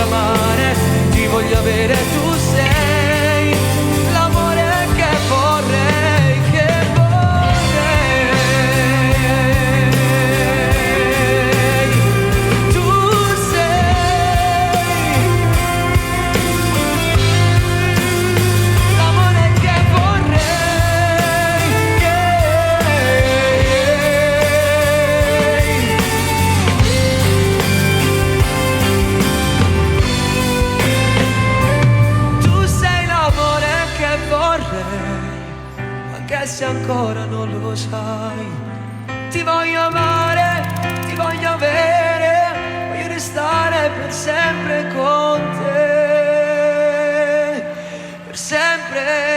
amare, ti voglio avere, tu sei l'amore che vorrei, che vorrei. Tu sei l'amore che vorrei, che Tu sei l'amore che vorrei, anche se ancora non lo sai. Ti voglio amare, ti voglio avere, voglio restare per sempre con te, per sempre.